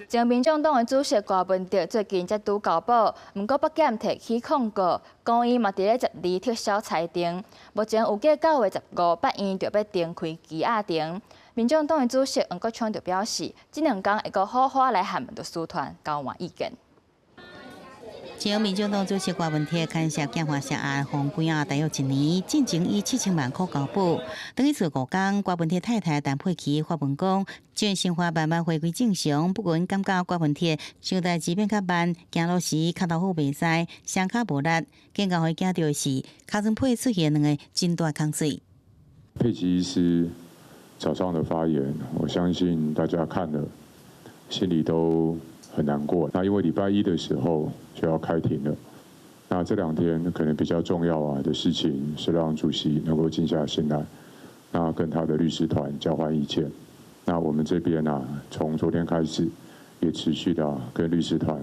前民眾黨的主席柯文哲最近才拄交保，毋過北檢提起控告，高院嘛佇咧12撤銷裁定。目前預計9月15，法院就欲重開羈押庭。民眾黨的主席黃國昌就表示，這兩工會閣好好來和律師團交換意見。前民進黨主席柯文哲牽涉檢華涉案，予關押大約一年，進前以7000萬箍交保。轉去厝5工，柯文哲太太陳佩琪發文講，這生活慢慢回歸正常，不過感覺柯文哲想代誌變較慢，行路時跤頭趺袂使，雙跤無力，更加予伊驚著的是，尻川皮出現兩个真大空水。佩琪醫師早上的發言，我相信大家看了，心裡都很難過。那因為禮拜一的時候就要開庭了，那這兩天可能比較重要啊的事情是讓主席能夠靜下心來，那跟他的律師團交換意見。那我們這邊啊，從昨天開始也持續的跟律師團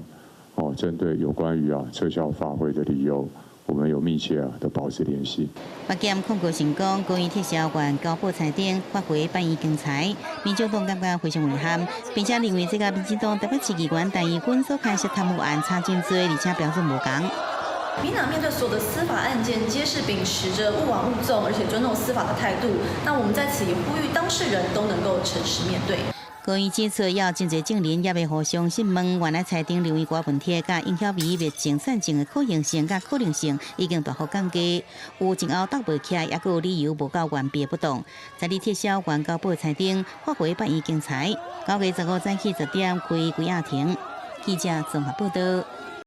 哦，針對有關於啊撤銷法會的理由，我們有密切啊的保持聯繫。北檢控告成功，高院撤銷原交保裁定，發回法院重裁。民進黨感覺非常遺憾，並且認為這佮民進黨台北市議員陳怡君所牽涉貪污案差真濟，而且標準無仝。民黨面對所有的司法案件，皆是秉持著勿枉勿縱，而且尊重司法的態度。那我們在此也呼籲當事人都能夠誠實面對。高院指出，猶真濟證人猶未互相訊問，原來裁定認為柯文哲佮尹曉薇滅證散證的可行性佮可能性已經大幅降低，有前後鬥袂起來，猶閣有理由無夠完備不當。十二撤銷原交保裁定，發回法院重裁。9月15早起10點開羈押庭。記者綜合報道。